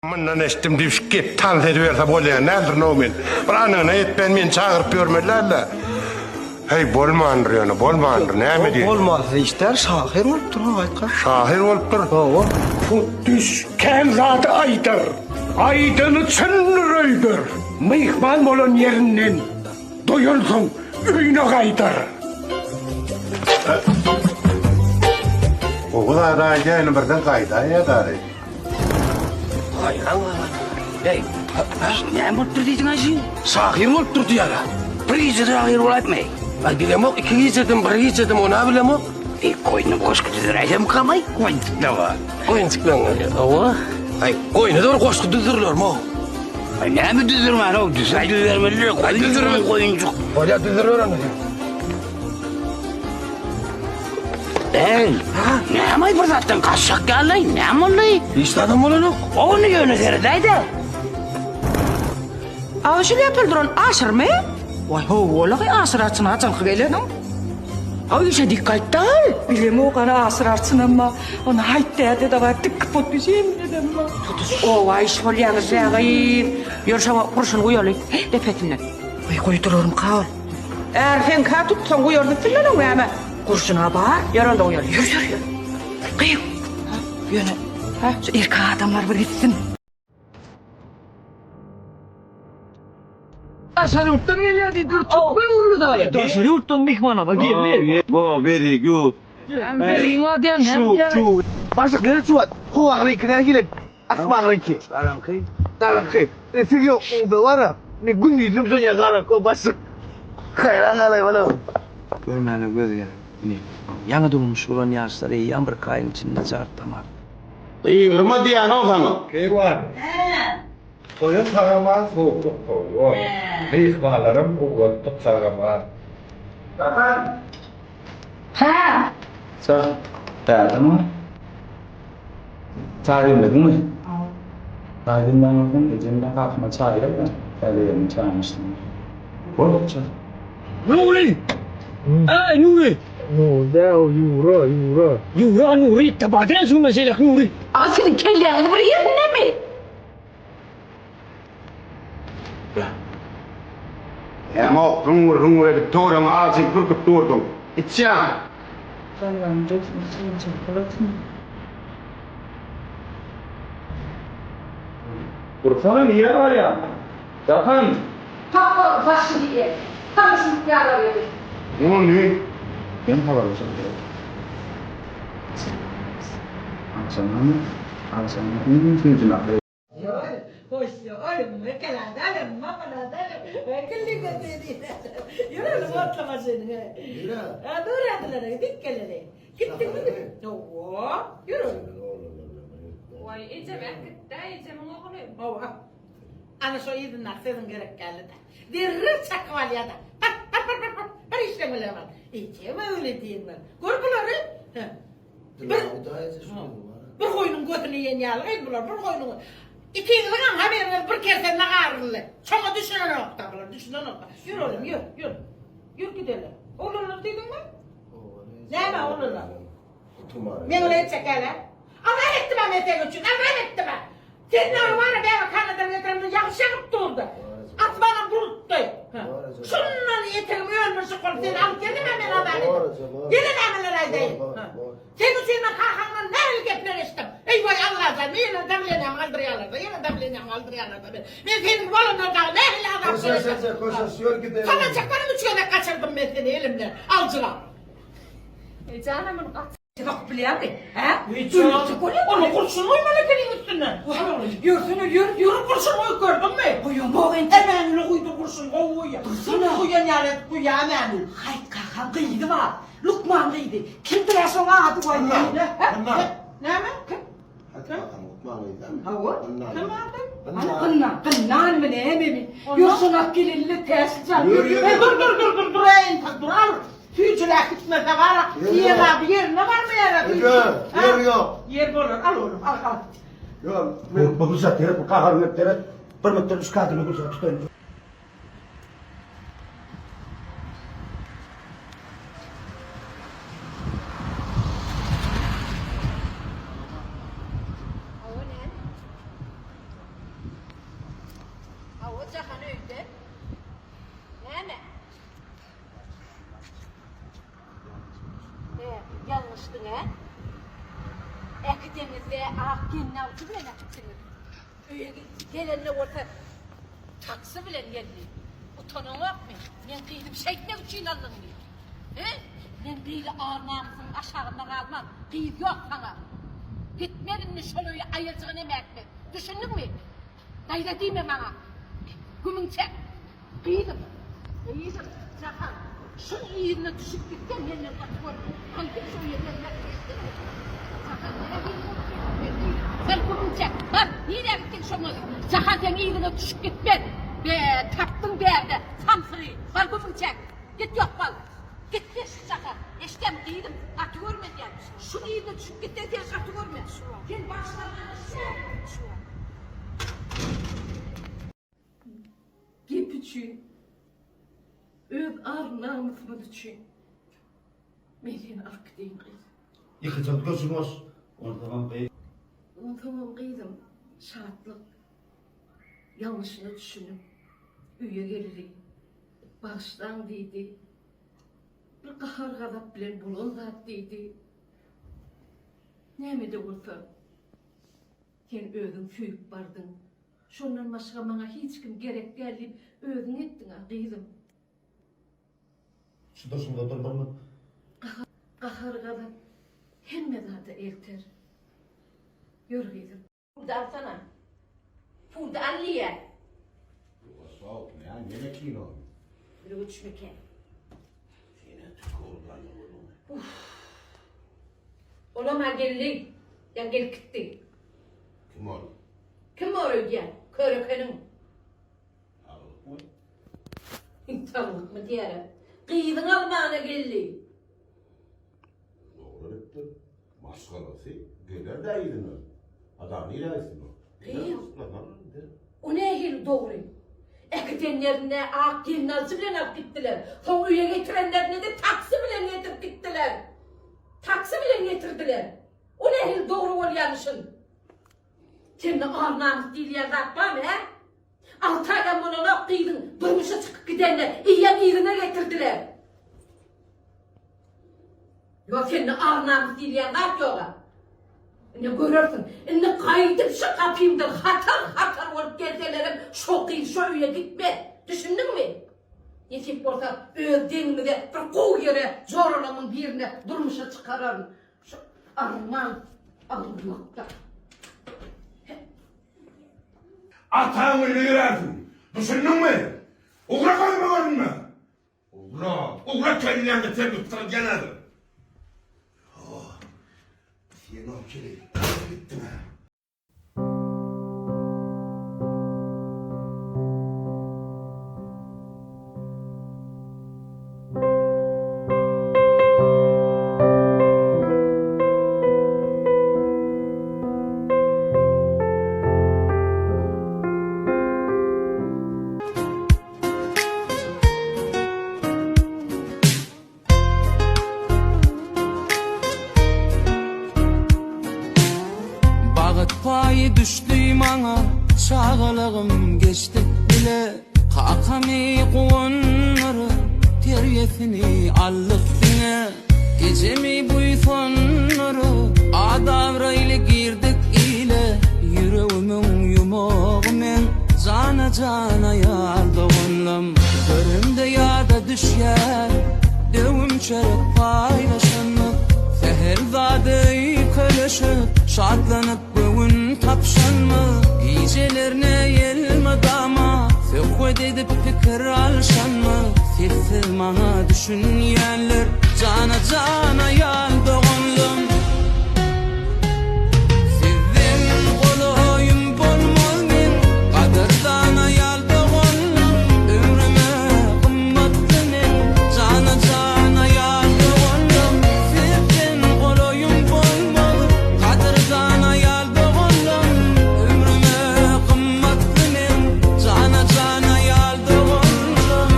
Mundan eşitdim diýip şu gep tans ediberse bolýan däldir now men. Bir anygyna ýetmän meni çagyryp ýörmeli dälde. Heý bolmandyr ýöne bolmandyr näme diýeýin. Bolmazdy iş däl şahyr bolupdyr ha aýtga. Şahyr bolupdyr. Hawa. Putdüs kän zady aýdar, aýdany çyndyr öýder. Myhman bolan ýerinden doýansoň öýüne gaýdar. Gowy zady aýdýaýyn birden gaýdaýýa dary. Haýran galan. Eý, näme bolupdyr diýdiň aýşy? Şahyr bolupdyr diýýär-ä. Bir gije şahyr bolaýypmy? Aý, bilemok, iki gijedim, bir gijedim, ony-a bilemok. Eý, goýnum goşgy düzdüräýsem kamay, goýunjyklawa. Goýunjyklaň, hawa. Aý, goýna-da bir goşgy düzdürilermi-ow? Aý, näme düzdürmän-ow, düz aýdybermeli-le, goýunjyk, goýunjyk. Bolýa, düzdüriber onda sen. Eý, näme bir zatdan gaçjak ýaly, näme boldy? Hiç zadam bolanok. Ony ýöne seredäý-de. Aw şu lepel duran Aşyrmy? Waý howwalagy Aşyr arçyn haçanky geleniň? Aw işe dik gaýtdy al. Bilemok ana Aşyr arçynam-a. Ony haýt däde-de bar dikip otdy jemledem-a. Tutuş oba iş bolýaňyz bä gyz. Ýör şoňa gurşun guýaly depesinden. Waý guýdurarmyka ol? Är seňkä tutsaň guýaryn üstünden oň näme? Gurşun-a bar. Ýör onda guýaly. Ýör ýör ýör. Gyýw. Ýöne şu erkek adamlar bir gitsin. Daşary ýurtdan gelýär diýdiler, türkmen gurly daýy. Daşary ýurtdan myhmanama geldi. Bo, very good. Beriň bar diýen näme diýýär? Şu, şu. Başlyk nere çuwat? Howaň reňki nähili? Asman reňki. Garaňky. Garaňky. E, siz ýoklugyňyzda bar-a, men gündizem şonýa garaňky başlyk. Haýran galaýmaly. Görmäne göz gerek. Ine, ýaňy durmuş guran ýaşlar eýýäm birki aýyň içinde jartlamar. Gygyrma diýýän-ow saňa. Keýwan. Toýa sag-aman sowduk toýy. Myhmanlaram ugratdyk sag-aman. Jahan! Hä! Sag, bärde-mi? Çaý demlediňmi? Çaý demlän bolsaň, ejem bilen kakama çaý ber-de, täze gelniň çaýyny içsinler. Bol, çaý. Nury! Äý, Nury! Nury däl, o Ýura, Ýura. Ýura, Nury, tabaden şu mesele, Nury. A siziň kelläňiz bir ýerindemi? Näme-ow, hüňňür-hüňňür edip töweregiňi ajy pürküp durduň. Içýäňmi? Janlaryň jübüsini çilimçilik bolarsyň. Dursana nirä barýaň? Jahan! Tapba başyny eg. Tanyşyp ýalar ýeri. Ony. Men habarlaşyp duraryn. Agşamyň, agşamyň iň süýji nahary. Waý ejem äkitdä ejemiň ogly. Hawa. Ana şo yzyndaky sözüň gerek dälidi. Derrew çakyp alýada. Bar, bar, bar, bar, bar. Bir işleň bilen bar. Ejem öýle diýen. Gör bulary. Bir, bir goýnuň gözüni iýen ýaly gyz bular, bir goýnuň. Ikiňiziňem haberyňyz bir kersende garyldy. Şoňa düşünenok-da bular, düşünenok-da. Ýör oglum, ýör, ýör. Ýör gideli. Oglanlar diýdiňmi? Näme oglanlar? Meň bilen etjek ýaly. Azap etdim-ä men seň üçin, azap etdim-ä. Sen näme bar-a bäbekhanadan getiremde ýagyş ýagyp durdy. Asmanam bulutdy. Şundan etegim ölmüşik bolup seni alyp geldim-ä men azap edip. Ýene nämeler aýdaýyn. Seň üçin men kakaňdan nähili gepler eşitdim. Eý waý Allajan, men ýene dawleniýamy galdyrýarlar-da, ýene dawleniýamy galdyrýarlar-da men. Men seniň bolandan dagy nähili azap çekdim. Salan çakdanam üç gezek gaçyrdym men seni elimden, aljyrap. Ejanam muny gaç. Bakyp bilýärmi? Hä? Ony gurşun goýmaly ekeniň üstünden. Ýörsene, ýör, ýör gurşun goýup gördüňmi? Goýamok entek. Ämäňini guýdy gurşun gowy guýýar. Dursana. Guýan ýaly edip guýýar ämäňini. Haýt kakam gyzy bar. Lukman gyzy. Kimdir-ä şoň ady goý. Näme? Kim? Haýt kakam lukman gyzy. Hawa. Kim ady? Ana gynnan. Gynnanmy nämemi? Ýör şony alyp geleli-le Täşli jan. Dur dur dur dur dur entek dur al. Süýjüläp gitmese gara, ýer zady ýerine barmaýar-a süýji. Ýer ýok. Ýer bolar, al oglum, al, al. Ýok, men bu Gülşat gerek, bu gaharyň gelip seret. Bir mütdet üç kadrly Gülşat tutaýyn. Hawa, Jahan öýde. Näme? He, ýalňyşdyň, hä? Äkideňizde ak gelnawçy bilen äkitdiňiz. Öýe gelende bolsa taksi bilen geldi. Utanaňokmy? Meň gyzym şeýtmek üçin aldyňmy? He? Men beýle ar-namysyň aşagynda galman. Gyz ýok saňa. Gitmez indi şol öýe aýajygyny hem ätmez. Düşündiňmi? Daýza diýme maňa. Gümüň çek. Gyzym, gyzym, Jahan, şuň yzyna düşüp gitseň menden gaty görme. Gaýdyp şu öýe gelmez, eşitdiňmi? Jahan nähili bolup geldi? Sen gümüň çek. Bar, nirä gitdiň şoň özi? Jahan seň yzyňa düşüp gitmez. Be, tapdyň bärde samsygy. Bar gümüň çek. Git ýok bol. Gitme şu Jahan. Eşitýäňmi gyzym, gaty görme diýýän. Şuň yzyna düşüp gitseň sen gaty görme. Sen başlamaly şu. Gep üçin, öz ar-namysymyz üçin men seni alyp gideýin gyz. Ýykyjak durşuňyz, onsoňam gyz. Onsoňam gyzym, Şatlyk ýalňyşyna düşünip, öýe geldi. Bagyşlaň diýdi. Bir gahar-gazap bilen bolan zat diýdi. Näme-de bolsa, sen özüň söýüp bardyň. Şondan başga maňa hiç kim gerek däl diýip özüň etdiň-a, gyzym. Şu durşuňda dur bir minut. Gahar-gazap hemme zada elter. Ýör gyzym. Puldy alsana. Puldy al diýýän. Ýugoslaw, nä, neme kino? Bir göçmeken. Sene tüki boldy Uff. Olam-a geldi. Ýa gelip gitdi. Kim ol? Kim bor öýdýäň? Körekeniň. Saglykmy? Saglykmy diýýär-ä. Gyzyňy almana geldi. Dogry edipdir. Maşgalasy geler-dä yzyna. Adam nirä gitsin ol? Gyz. O nähili dogry? Äkidenlerinde ak gelnaljy bilen alyp gitdiler. Soň öýe getirenlerinde-de taksi bilen getirip gitdiler. Taksi bilen getirdiler. O nähili dogry bolýamyşyn? Sende ar-namys diýilýän zat barmy, hä? Alty aýam bolanok gyzyň durmuşa çykyp gidenine eýýäm yzyna getirdiler. Ýok, sende ar-namys diýilýän zat ýog-a. Indi görersiň. Indi gaýdyp şu gapymdan hatar-hatar bolup gelselerem şo gyz şo öýe gitmez. Düşündiňmi? Nesip bolsa öz deňimize bir gowy ýere joralamyň birine durmuşa çykararyn. Şu arman almakda. Ataň öýüne girersiň. Düşündiňmi? Ugra gözüme görünme! Ugra, ugra kelläňde sen ýykdyryp häzir. Oh, sen o kele gitdiň-ä. Bagyt paýy düşdi maňa, çagalygym geçdi bile. Kakamy guwandyryp, terbiýesini aldyk diňe. Ejemi buýsandyryp, at-abraýly girdik ile. Ýüregimiň ýumagy men, jana-jan aýal doganlam. Göremde ýada düşýär, döwüm çörek paýlaşanmyz. Sähel zada öýkeleşip, şatlanyp göwün tapyşanmyz. Gijelerne elmydama söhbet edip pikir alşanmyz. Sessiz maňa düşünýänler, jana-jan aýal doganlam. Sizden golaýym bolmaz meň gadyrdan aýal doganlam ömrüme gymmatly meň jana jan aýal doganlam Sizden golaýym bolmaz gadyrdan aýal doganlam ömrüme gymmatly meň jana jan aýal doganlam.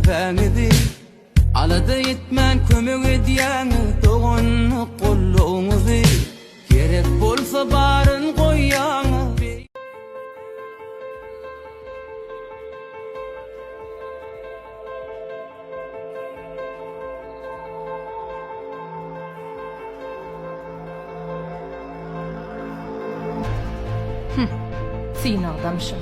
Mertebäňizi Alada etmän kömek edýäňiz Doganlyk goldawyňyzy Gerek bolsa baryn goýýaňyz. Hum, synagdamyşyn.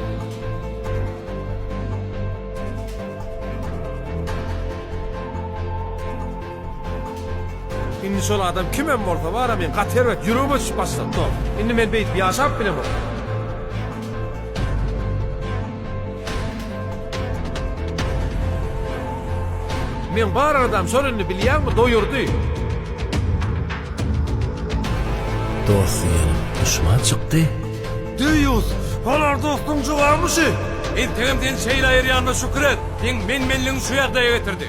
Indi şol adam kimem bolsa bara men gaty erbet ýüregime düşüp başlady dost. Indi men beýdip ýaşap bilemok. Meň bar aladam şol indi bilýäňmi doýurdy. Dost diýenim duşman çykdy. Deýýus, halar dostuň jogabymy şi? Entegem seni şeýle aýyrýanyna şükür et. Seň men-menligiň şu ýagdaýa getirdi.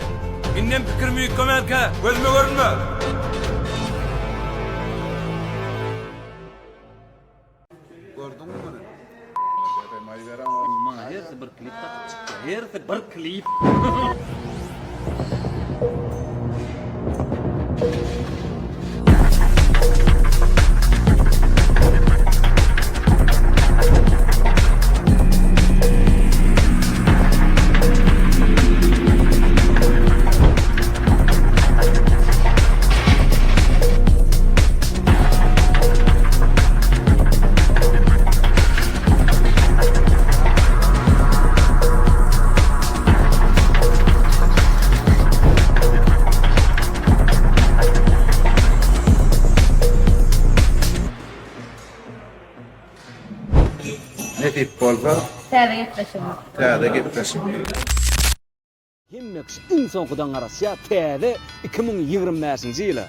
Indem pikirim üýtgemänkä, gözüme görünme! Gördüňmi muny? Hersi bir klip dakyp çykdy. Hersi bir klip. Nesip bolsa. Täze gepleşigimiz. Täze gepleşik. Hemme kişi iň soňkudan garaşýar täze 2025-nji ýyla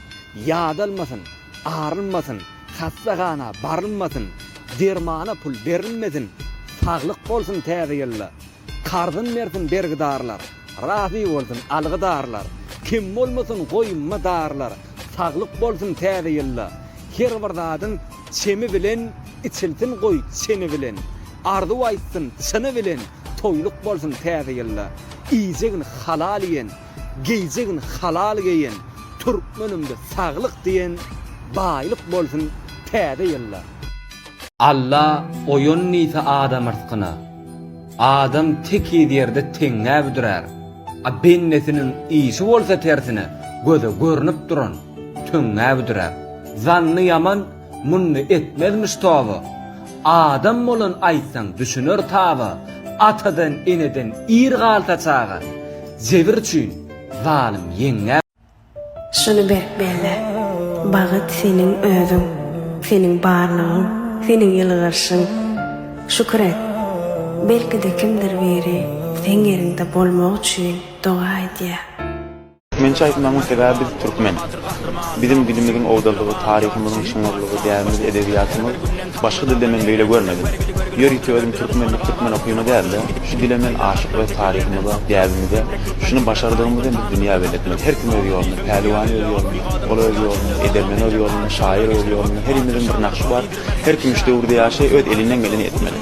ýadalmasyn, arylmasyn, hassahana barylmasyn, dermana pul berilmesin, saglyk bolsun täze ýylda, karzyn bersin bergidarlar, razy bolsun algydarlar, kem bolmasyn goýumma darlar, saglyk bolsun täze ýylda, her bir zadyň çemi bilen içilsin goý çeni bilen, arzuw aýtsyn çyny bilen, Toýluk bolsun täze ýylda. Iýjegin halal iýen, geýjegin halal geýen, Türkmenimde saglyk diýen baýlyk bolsun täze ýylda. Alla oýan diýse adam yrskyna, Adam tekiz ýerde teňňä büdrär. A bendesiniň işi bolsa tersine, Göze görnüp duran töňňä büdrär. Zanny ýaman Muny etmezmiş toba. Adam bolan aýtsaň düşüner taba, Atadan eneden ir galsa çaga, Jebir üçin zalym ýeňňä. Şuny berk belle, Bagyt seniň özüň, Seniň barlygyň, seniň ýylgyrşyň. Şükür et, belki-de kimdir biri seň ýeriňde bolmak üçin doga edýär. Türkmençe aýtmagyň sebäbi biz türkmen. Biziň dilimiziň owdallygy, taryhymyzyň çuňňurlygy, däbimiz, edebiýatymyz başga dilde men beýle görmedim. Ýörite özüm türkmen diýip türkmen okyna dälde, şu dile men aşyk öz taryhymyza, däbimize. Şuny başardygymyzda biz dünýä belli etmeli. Her kim öz ýolunda, päliwan öz ýolunda, ol öz ýolunda, edermen öz ýolunda, şaýyr öz ýolunda, herimiziň bir nagşy bar. Her kim şu döwürde ýaşaý öz elinden geleni etmeli.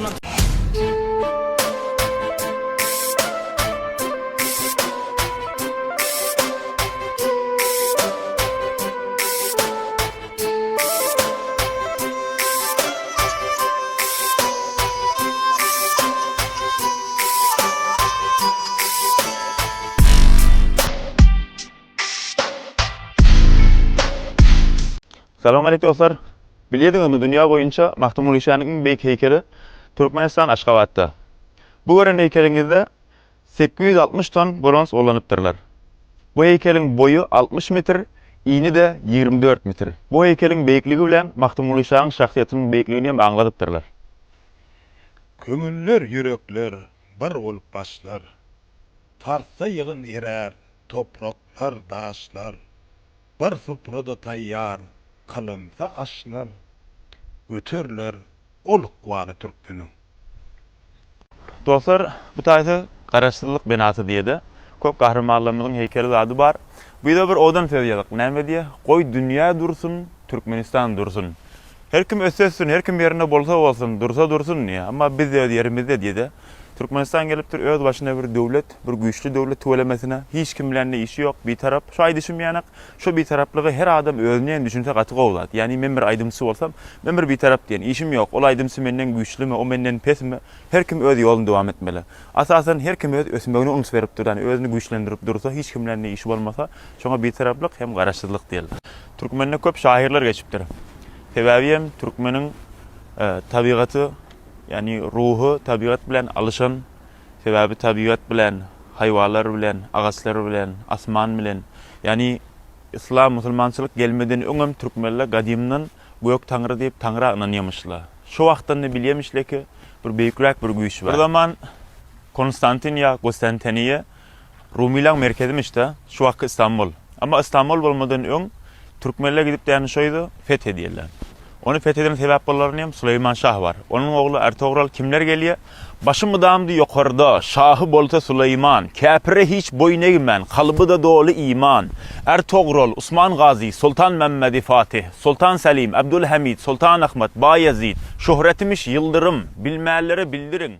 Salam aleýkum dostlar. Bilýärdiňizmi dünýä boýunça Magtymguly şanyň iň beýik heýkeli Türkmenistan Aşgabatda. Bu gören heýkeliňizde 860 ton bronz ulanypdyrlar. Bu heýkeliň boýy 60 metr, ini-de 24 metr. Bu heýkeliň beýikligi bilen Magtymguly şaň şahsyýetiniň beýikligini hem aňladypdyrlar. Köňüller, ýürekler bir bolup başlar. Tartsa ýygyn erär topraklar, daşlar. Bir suprada taýýar kylynsa aşlar, Göteriler ol ykbaly türkmeniň. Dostlar bu taýsa Garaşsyzlyk binasy diýede köp gahrymanlarymyzyň heýkeli zady bar. Bu ýerde bir owadan söz ýazyk. Näme diýe? Goý dünýä dursun, Türkmenistan dursun. Her kim össe össün, her kim ýerinde bolsa bolsun, dursa dursun diýe. Emma biz öz ýerimizde diýede. Türkmenistan gelipdir öz başyna bir döwlet, bir güýçli döwlet tüwelemesine. Hiç kim bilen-de işi ýok, bitarap. Şu aýdyşym ýanak, şu bitaraplygy her adam özüne hem düşünse gaty gowy zat. Ýagny men bir aýdymçy bolsam, men bir bitarap diýen işim ýok. Ol aýdymçy menden güýçlümi, o menden pesmi, her kim öz ýoluny dowam etmeli. Asasan her kim öz ösmegine üns berip dur, ýagny özüni güýçlendirip dursa, hiç kim bilen-de işi bolmasa, şoňa bitaraplyk hem garaşsyzlyk diýilýär. Türkmende köp şahyrlar geçipdir. Sebäbi hem türkmeniň tabigaty, ýagny ruhy tabigat bilen alyşan, sebäbi tabigat bilen, haýwanlar bilen, agaçlar bilen, asman bilen, ýagny yslam, musulmançylyk gelmeden öňem türkmenler gadymdan Gök Taňry diýip Taňra ynanýamyşlar. Şo wagtdan-da bilýämişler ki, bir beýikräk bir güýç bar. Bir zaman Konstantin ýa Kostantiniýa Rumylaň merkezimiş-de, şu wagtky Istanbul. Emma Istanbul bolmadan öň türkmenler gidip däni şo ýeri feth edýärler. Ony feth eden sebäp bolanlaryny hem Süleýman şah bar. Onuň ogly Ärtogral kimler gelýär? Başy mydamdy ýokarda, şahy bolsa Süleýman. Käpire hiç boýun egmän, kalby-da doly iman. Ärtogral, Usman Gazy, Soltan Mämmedi Fatih, Soltan Selim, Abdulhamid, Soltan Ahmet, Baýezid, şöhretimiş ýyldyrym, bilmänlere bildiriň.